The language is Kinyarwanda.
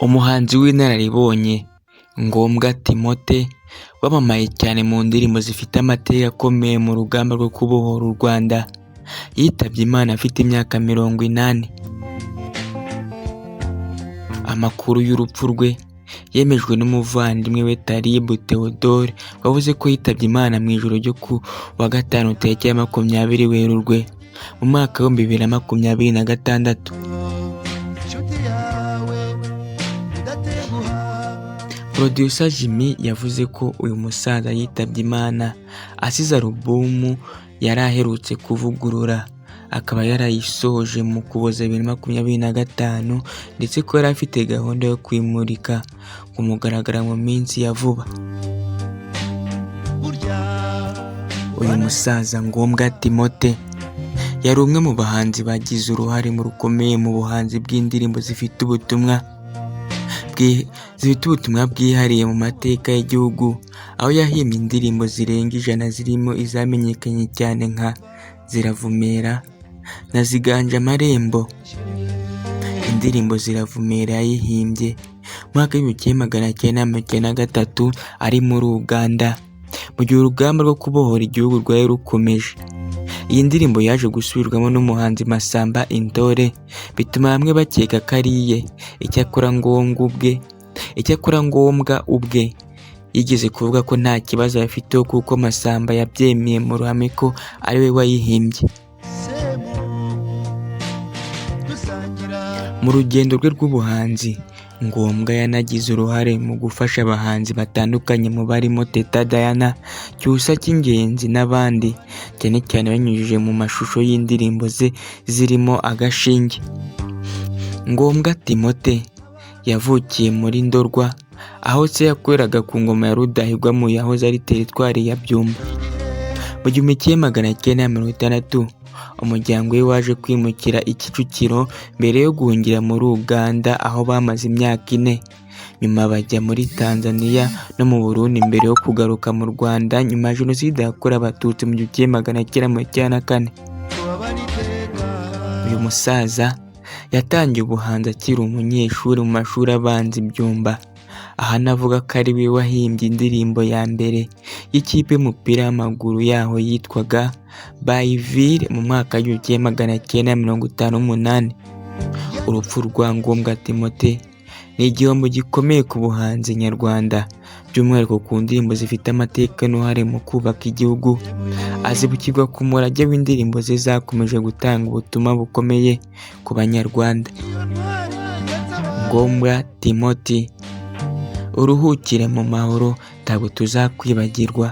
Umuhanzi w'inararibonye Ngombwa Timothée wamamaye cyane mu ndirimbo zifite amateka akomeye mu rugamba rwo kubohora u Rwanda, yitabye Imana afite imyaka 80. Amakuru y'urupfu rwe yemejwe n'umuvandimwe we Taribu Theodore, wavuze ko yitabye Imana mu ijoro ryo ku wa Gatanu tariki ya 20 Werurwe mu mwaka w'2026. Producer Jimmy yavuze ko uyu musaza yitabye Imana asize alubumu yari aherutse kuvugurura, akaba yarayisoje mu Ukuboza 2025, ndetse ko yari afite gahunda yo kuyimurika ku mugaragaro mu minsi ya vuba. Uyu musaza Ngombwa Timothée yari umwe mu bahanzi bagize uruhare mu rukomeye mu buhanzi bw'indirimbo zifite ubutumwa bwihariye mu mateka y'igihugu, aho yahimbye indirimbo zirenga 100 zirimo izamenyekanye cyane nka Ziravumera na Ziganje Amarembo. Indirimbo Ziravumera yayihimbye mu mwaka w'1993 ari muri Uganda, mu gihe urugamba rwo kubohora igihugu rwari rukomeje. Iyi ndirimbo yaje gusubirwamo n'umuhanzi Masamba Intore, bituma bamwe bakeka ko ari iye. Icyakora Ngombwa ubwe yigeze kuvuga ko nta kibazo abifiteho kuko Masamba yabyemeye mu ruhame ko ari we wayihimbye. Mu rugendo rwe rw'ubuhanzi, Ngombwa yanagize uruhare mu gufasha abahanzi batandukanye mu barimo Teta Diana, Cyusa Cy'Ingenzi n'abandi, cyane cyane binyujije mu mashusho y'indirimbo ze zirimo Agashinge. Ngombwa Timothée yavukiye muri Ndorwa, aho se yakoreraga ku ngoma ya Rudahigwa mu yahoze ari teritwari ya Byumba. Mu 1960 umuryango we waje kwimukira i Kicukiro mbere yo guhungira muri Uganda aho bamaze imyaka 4, nyuma bajya muri Tanzania no mu Burundi mbere yo kugaruka mu Rwanda nyuma ya Jenoside yakorewe Abatutsi mu 1994. Uyu musaza yatangiye ubuhanzi akiri umunyeshuri mu mashuri abanza i Byumba, aho anavuga ko ari we wahimbye indirimbo ya mbere y'ikipe y'umupira w'amaguru yaho yitwaga Bayiville mu mwaka w'1958. Urupfu rwa Ngombwa Timothée ni igihombo gikomeye ku buhanzi nyarwanda, by'umwihariko ku ndirimbo zifite amateka n'uruhare mu kubaka igihugu. Azibukirwa ku murage w'indirimbo ze zakomeje gutanga ubutumwa bukomeye ku Banyarwanda. Ngombwa Timothée, uruhukire mu mahoro, ntabwo tuzakwibagirwa.